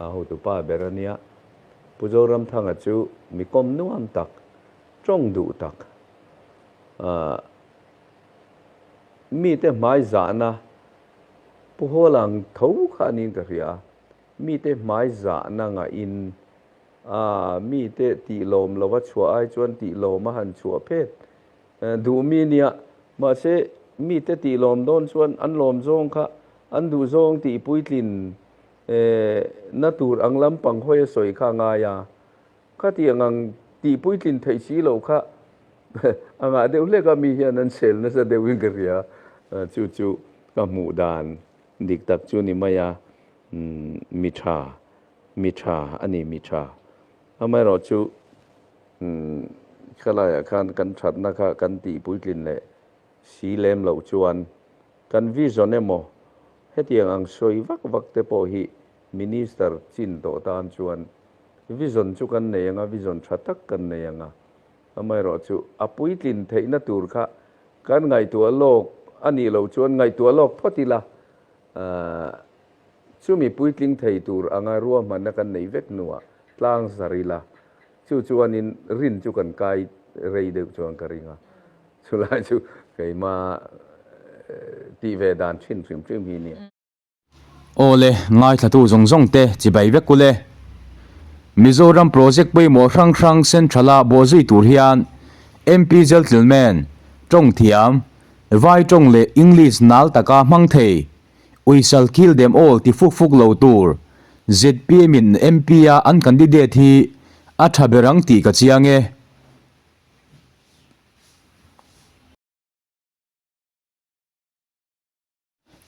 A hotupa ber a nia. Pu Zoramthanga chu mi kawm nuam tak, tawng duh tak, mite hmai zahna Pu Hawlang tho kha a niin ka hria a, mite hmai zahna ngahin mite tih lawm lova chhuah ai chuan tih lawm a han chhuah phet duh mi nia. Mahse, mite tih lawm dawn chuan an lawm zawng kha an duh zawng tih puitlin na tur ang lampang hawi a sawi kha a ngai a. Khatiang ang tih puitlin theih si loh kha a ngah deuh hlek a, mi hian an sel nasa deuhin ka hria. Chu chu ka hmuh dan dik tak chu ni mai a, mi tha, mi tha a ni, mi tha. Amaherawhchu khalaiah khan kan thatna kha kan tih puitlin leh si lem loh chuan kan vision emaw hetiang ang sawi vak vak te pawh hi Minister chin tawh tan chuan vision chu kan nei anga, vision tha tak kan nei anga. Amaherawhchu a puitlin theihna tur kha kan ngaihtuah lawk a nih loh chuan ngaihtuah lawk phawt ila, chumi puitling thei tur anga ruahmanna kan neih vek hnuah tlang zar ila, chu chuanin rin chu kan kai rei deuh chuan ka ring a. Chulai chu keima tih ve dan thin hrim hrim hi nia. Aw le, ngaithlatu zawng zawng te chibai vek ule. Mizoram project pawimawh hrang hrang Central-a bawhzui tur hian MP Gentleman, tawng thiam, Vai tawng leh English nal taka hmang thei, uisal kill them all ti fuk fuk lo tur zpm in MP-a an candidate hi a tha ber ang tih ka chiang e.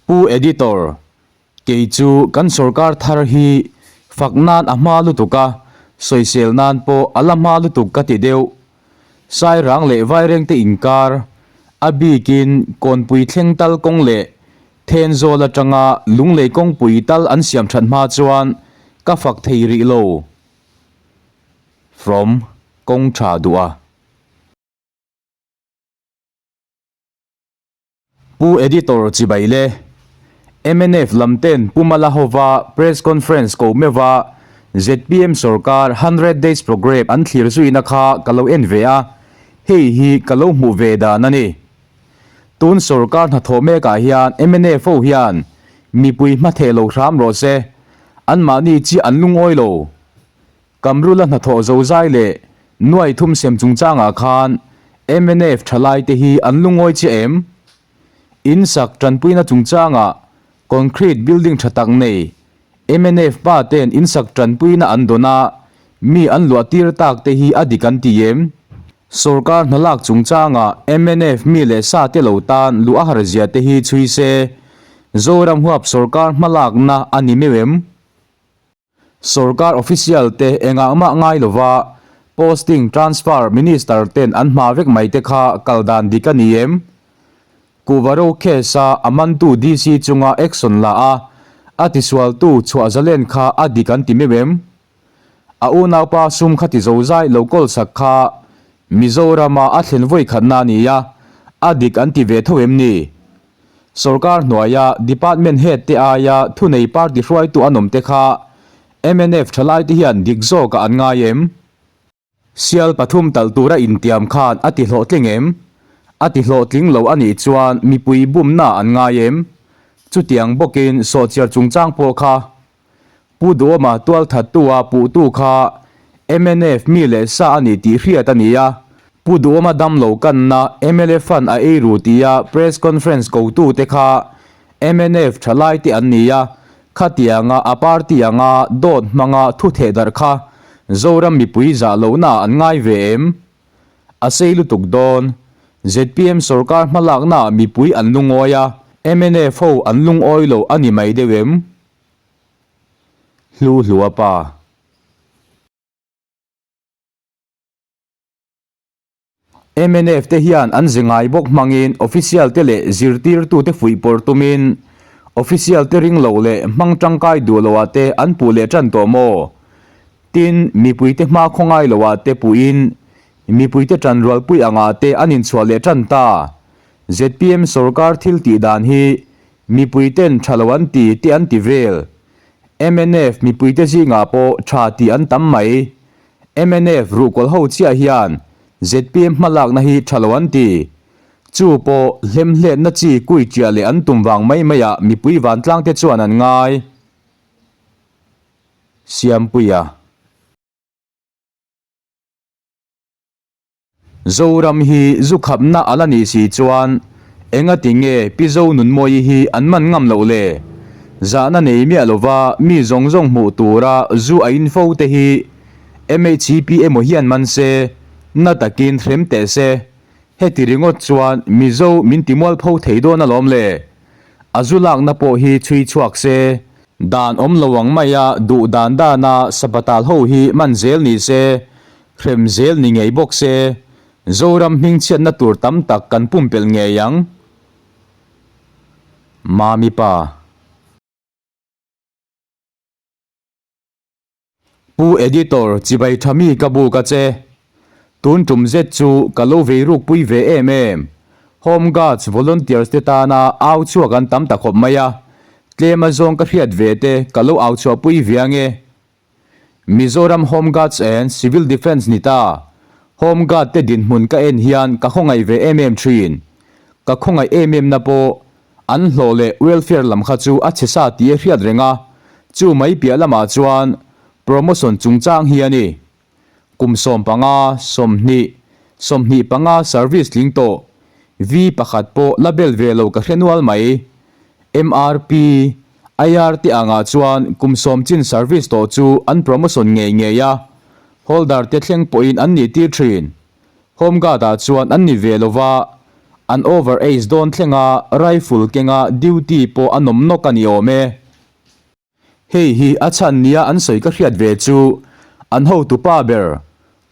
Pu Editor, kei chu kan sorkar thar hi fak nan a hma lutuk a, sawisel nan pawh a la hma lutuk ka ti deuh. Sairang leh Vairengte inkar, a bikin Kawnpui thleng tal kawng leh Thenzawl atanga Lunglei kawngpui tal an siam that hma chuan ka fak thei rih lo. From Kawng Tha Duh a. Pu Editor chibai le. Mnf lam ten Pu Mala hova Press Conference ko meuha zpm sorkar 100 Days Programme an thlir zuina kha ka lo en ve a, hei hi ka lo hmuh ve dan a ni. Tun sorkar hnathawh mekah hian mnf ho hian mipui hmatheh lo hram rawh se, anmahni chiah an lungawi lo. Kamrula hnathawh zozai leh nuai thum sem chungchangah khan mnf thalaite hi an lungawi chiah em? In sak tanpuina chungchangah concrete building tha tak nei mnf pa ten in sak tanpuina an dawn a, mi an luah tir tak te hi a dik an ti em? Sorkar hnalak chungchangah mnf mi leh sa te lo tan luh a har zia te hi chhui se, Zoram huap sorkar hmalakna a ni meuh em? Sorkar official te engah mah ngai lova posting transfer minister ten an hma vek mai te kha kal dan dik a ni em? Kuhvaro case a a mantu DC chunga action la a, a tisualtu chhuah zalen kha a dik an ti meuh em? A unaupa sum kha ti zozai lo kawl sak kha Mizorama a thlen vawi khatna a ni a, a dik an ti ve tho em ni? Sorkar hnuaia Department Head te aia thunei party hruaitu an awm te kha mnf thalaite hian dik zawkah an ngai em? Sial pathum talh tura intiam khan a ti hlawhtling em? A ti hlawhtling lo a nih chuan mipui bumna an ngai em? Chutiang bawkin sawhchiar chungchang pawh kha Pu Duhawma tualthattua puhtu kha mnf mi leh sa a ni tih hriat a ni a, Pu Duhawma damlo kanna mla fund a ei ru tia press conference kotute kha mnf thalaite an ni a, khatianga a party anga dawt hmanga thu thehdarh kha Zoram mipui zah lohnaah an ngai ve em? A sei lutuk dawn. Zpm sorkar hmalaknaah mipui an lungawi a, mnf ho an lungawi lo a ni mai deuh em? Hlu hlua pa. Mnf te hian an ze ngai bawk hmangin official te leh zirtirtute fuihpawrh tumin official te ring lo leh hmang tangkai duh loah te an puh leh tan tawh maw? Tin, mipuite hma khawngai loah te puhin mipuite tanrualpui angah te an inchhuah leh tan ta. Zpm sorkar thil tih dan hi Mipui ten tha lo an ti tih an ti vel. Mnf mipuite zingah pawh tha tih an tam mai. Mnf ruhkawlh ho chiah hian zpm hmalakna hi tha lo an ti. Chu pawh hlemhletna chi kui chiah leh an tum vang mai maiah mipui vantlangte chuan an ngai. Siampuia. Zoram hi zu khapna a la nih si chuan engati nge Pi Zonunmawii hi an man ngam loh le? Zahna nei miah lova mi zawng zawng hmuh tura zu a in fo te hi MHCP emaw hian man se, na takin hrem teh se. Heti ringawt chuan Mizo min ti mualpho thei dawn alawm le. A zu lakna pawh hi chhui chhuak se, dan awm lo ang maia duh dan dana sapatal ho hi man zel ni se, Hrem zel ni ngei bawk se, Zoram hmingchhiatna tur tam tak kan pumpelh ngei ang. Mami pa. Pu Editor chibai tha mi ka buk a che. Tun tum zet chu ka lo vei ruk pui ve em em. Home Guards volunteers te tana au chhuak an tam ta khawp mai a, tlem a zawng ka hriat ve te ka lo au chhuah pui ve ange. Mizoram Home Guards and Civil Defence ni ta. Home Guard te dinhmun ka en hian ka khawngaih ve em em thin. Ka khawngaih em em na pawh an hlawh leh welfare lam kha chu a chhe sa tih a hriat reng a, chu mai piah lamah chuan promotion chungchang hi a ni. Kum 15, 20, 25 service tling tawh, V pakhat pawh la bel ve lo ka hre nual mai. MRP, IR te angah chuan kum sawm chin service tawh chu an promotion ngei ngei a, holder te thleng pawhin an nih tir thin. Home guard ah chuan an ni ve lova, an over age dawn thlenga rifle kenga duty pawh a nawm nawk a ni awm e. Hei hi a chhan nia an sawi ka hriat ve chu an hotupa ber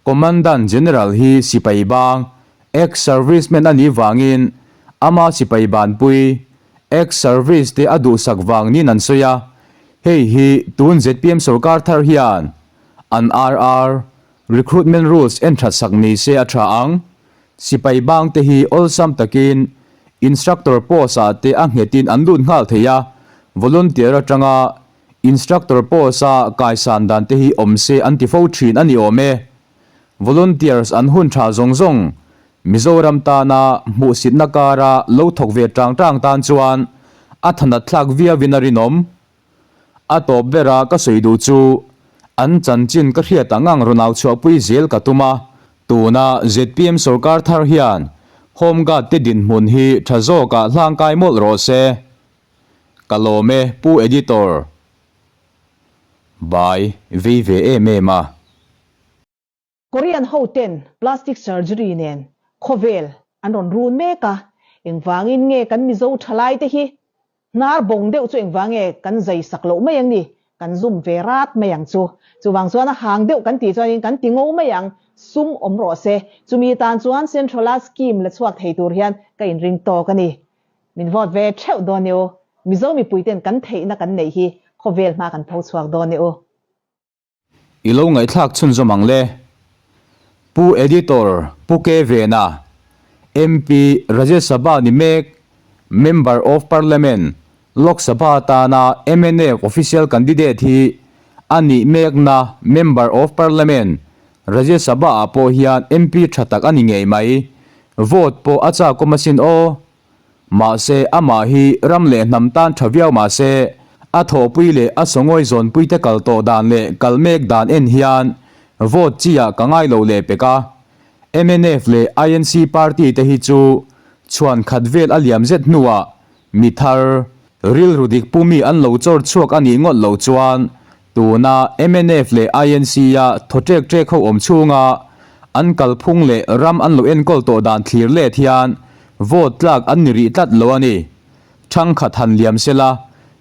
Commandant General hi sipai bang, ex-serviceman a nih vangin ama sipai banpui, ex-service te a duhsak vang niin an sawi a. Hei hi tun zpm sorkar thar hian an RR, Recruitment Rules, en that sak ni se a tha ang. Sipai bang te hi awlsam takin instructor post ah te a nghetin an lut nghal thei a, volunteer atanga instructor post a kaisan dan te hi awm se an ti fo thin a ni awm e. Volunteers an hun tha zawng zawng Mizoram tana hmuhsitna kara lo thawk ve tang tang tan chuan a thanat thlak viauin a rinawm. A tawp bera ka sawi duh chu an chanchin ka hriat ang ang rawn au chhuahpui zel ka tum a, tuna zpm sorkar thar hian Home Guard te dinhmun hi tha zawkah hlangkai mawlh rawh se. Ka lawm e Pu Editor. Bai vei ve em em a. Korean ho ten plastic surgery nen khawvel an rawn run mek a, engvangin nge kan Mizo thalai te hi hnar bawng deuh chu engvang nge kan zai sak loh mai ang ni, kan zum ve rat mai ang chu. Chuvang chuan a hang deuh kan tih chuanin kan ti ngo mai ang, sum awm rawh se. Chumi tan chuan Central a scheme la chhuak thei tur hian ka inring tawk a ni. Min vote ve theuh dawn i u. Mizo mipui ten kan theihna kan neih hi khawvel hma kan pho chhuak dawn i u. I lo ngaihthlak chhunzawm ang le. Pu Editor, Pu K Vena, MP, Rajya Sabha ni mek, Member of Parliament, Lok Sabha atana mnf official candidate hi a nih mekna Member of Parliament, Rajya Sabha ah pawh hian MP tha tak a ni ngei mai. Vote pawh a chakawm asin aw. Mahse, amah hi ram leh hnam tan tha viau mahse, a thawhpui leh a sawngawi zawnpuite kal tawh dan leh kal mek dan en hian vote chi ah ka ngai lo leh pek a. Mnf leh INC party te hi chu chhuan khat vel a liam zet hnuah mi thar, rilru dik pu mi an lo chawr chhuak a nih ngawt loh chuan Tuna mnf leh INC a thaw ṭek ṭek ho awm chhunga an kalphung leh ram an lo enkawl tawh dan thlir let hian vote tlak an ni rih tlat lo a ni. Ṭhangkhat han liam sela,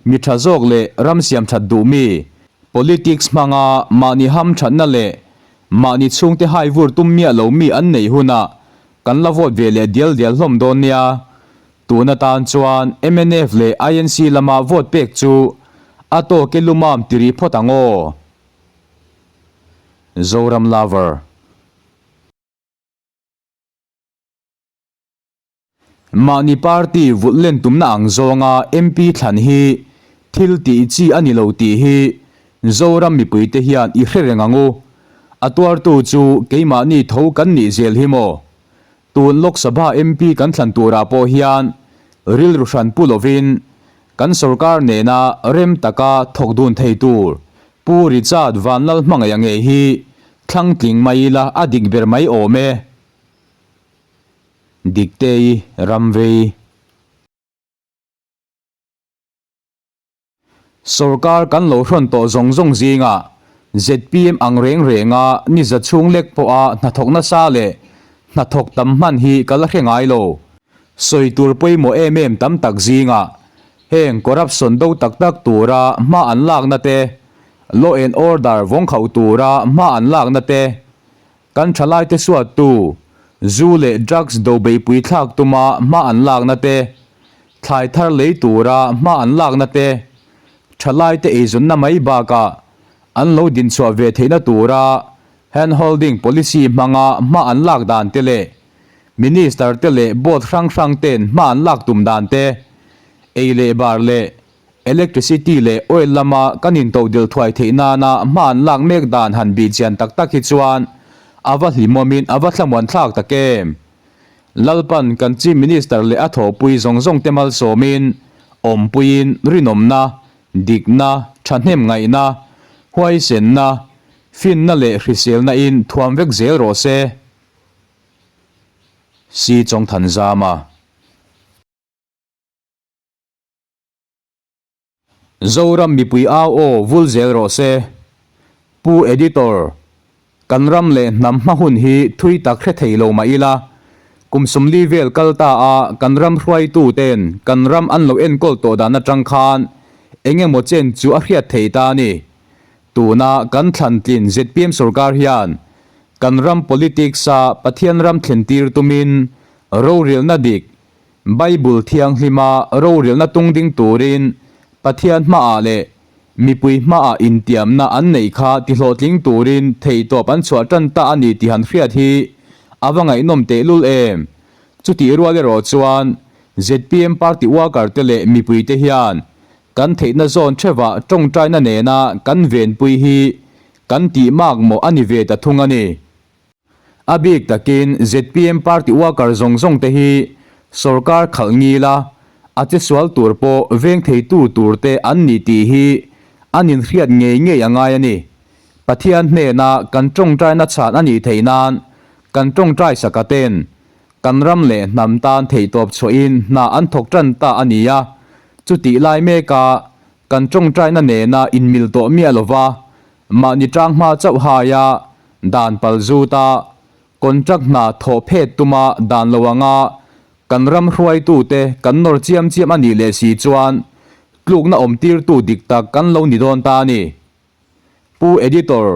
mi ṭha zawk leh ram siam ṭhat duh mi, politics hmanga mahni ham ṭhatna leh mahni chhungte hai vur tum miah lo mi an neih hunah kan la vote ve leh dial dial hlawm dawn nia. Tun atan chuan mnf leh INC lama vote pek chu a tawk e lumam ti rih phawt ang aw. Zoram Lover. Mahni party vulh len tumna ang zawnga MP thlan hi Thil tih chi a ni lo tih hi Zoram mipuite hian i hre reng ang u. A tuartu chu keimahni tho kan nih zel hi maw? Tun Lok Sabha MP kan thlan turah pawh hian rilru hran pu lovin kan sorkar nena rem taka thawk dun thei tur Pu Richard Vanlalhmangaih a ngei hi thlang tling mai ila a dik ber mai awm e. Diktei Ramvei. Sorkar kan lo hrawn tawh zawng zawng zingah zpm ang reng renga ni za chhung lek pawha hnathawk nasa leh hnathawk tam hman hi ka la hre ngai lo. Sawi tur pawimawh em em tam tak zingah heng corruption do tak tak tura hma an lakna te, law and order vawng khauh tura hma an lakna te, Kan thalaite suattu, zu leh drugs do beihpui thlak tuma hma an lakna te, thlai thar lei tura hma an lakna te, thalaite eizawnna mai bakah an lo dinchhuah ve theihna tura hand holding policy hmanga hma an lak dan te leh Minister te leh board hrang hrang ten hma an lak tum dan te, ei leh bar leh Electricity leh oil lama kan intodelh thuai theih nana hma an lak mek dan han bih chian tak tak hi chuan a va hlimawmin a va thlamuan thlak tak em? Lalpan kan Chief Minister leh a thawhpui zawng zawng te malsawmin, awmpuiin, rinawmna, dikna, thahnem ngaihna, huaisenna, finna leh hriselna in thuam vek zel rawh se. Si Chawngthanzama. Zoram mipui au aw vul zel rawh se. Pu Editor, kan ram leh hnam hma hun hi thui tak hre thei lo mah ila, kum 40 vel kal ta a kan ram hruaitu ten kan ram an lo enkawl tawh dan atang khan eng emaw chen chu a hriat thei ta a ni. Tuna kan thlan tlin zpm sorkar hian kan ram politics a Pathian ram thlen tir tumin rorelna dik Bible thianghlima rorelna tung ding turin Pathian hmaah leh mipui hmaah intiamna an neih kha tihlawhtling turin theihtawp an chhuah tan ta a ni tih han hriat hi a va ngaihnawm tehlul em. Chutih rual erawh chuan zpm party worker te leh mipui te hian kan theihna zawn theuhah tawngtaina nena kan venpui hi kan tih makmawh a ni ve ta thung a ni. A bik takin zpm party worker zawng zawng te hi sorkar khalh ngil a, a che sual tur pawh veng theitu tur te an ni tih hi an inhriat ngei ngei a ngai a ni. Pathian hnena kan tawngtaina chhan a nih theih nan kan tawngtai saka ten kan ram leh hnam tan theihtawp chhuahin hna an thawk tan ta a ni a, chutih lai meka kan tawngtaina nena inmil tawh miah lova Mahni tang hma chauh haia dan pal zuta contract hna thawh phet tuma dan lo anga kan ram hruaitute kan nawr chiam chiam a nih leh si chuan tlukna awm tirtu dik tak kan lo ni dawn ta a ni. Pu Editor,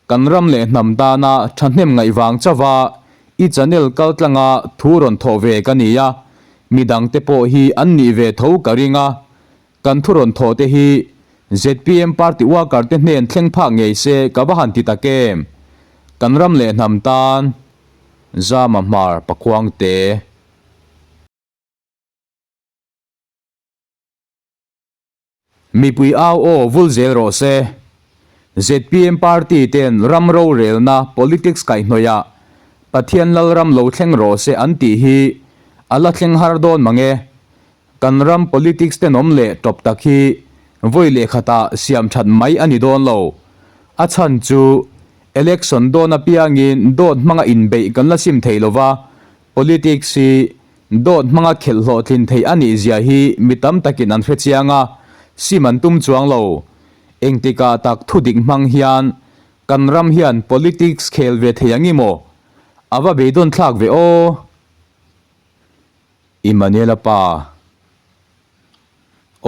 kan ram leh hnam tana thahnem ngaih vang chauha i channel kaltlanga thu rawn thawh ve ka ni a, midangte pawh hi an nih ve tho ka ring a, Kan thu rawn thawh te hi zpm party worker te hnen thleng phak ngei se ka va han ti tak em? Kan ram leh hnam tan Zama Hmar Pakhuang te. Mipui au aw vul zel rawh se. Zpm party ten ram rorelna politics kaihhnawih ah Pathian Lalram lo thleng rawh se an tih hi a la thleng har dawn mang e. Kan ram politics tenawm leh tawp tak hi vawi leh khatah siam that mai a ni dawn lo. A chhan chu election dawn apiangin dawt hmanga inbeih kan la sim thei lo va, politics hi dawt hmanga khelh hlawhtlin theih a nih zia hi mi tam takin an hre chiang a, sim an tum chuang lo. Engtikah tak thudik hmang hian kan ram hian politics khel ve thei ang i maw? A va beidawn thlak ve aw! Immanuela pa,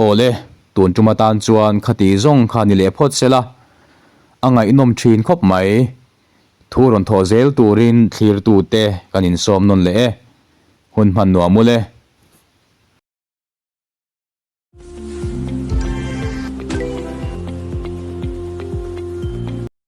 Aw le, tun tum atan chuan khati zawng kha ni leh phawt sela, a ngaihnawm thin khawp mai. Thu rawn thawh zel turin thlirtute kan insawm nawn leh e. Hun hman nuam u le.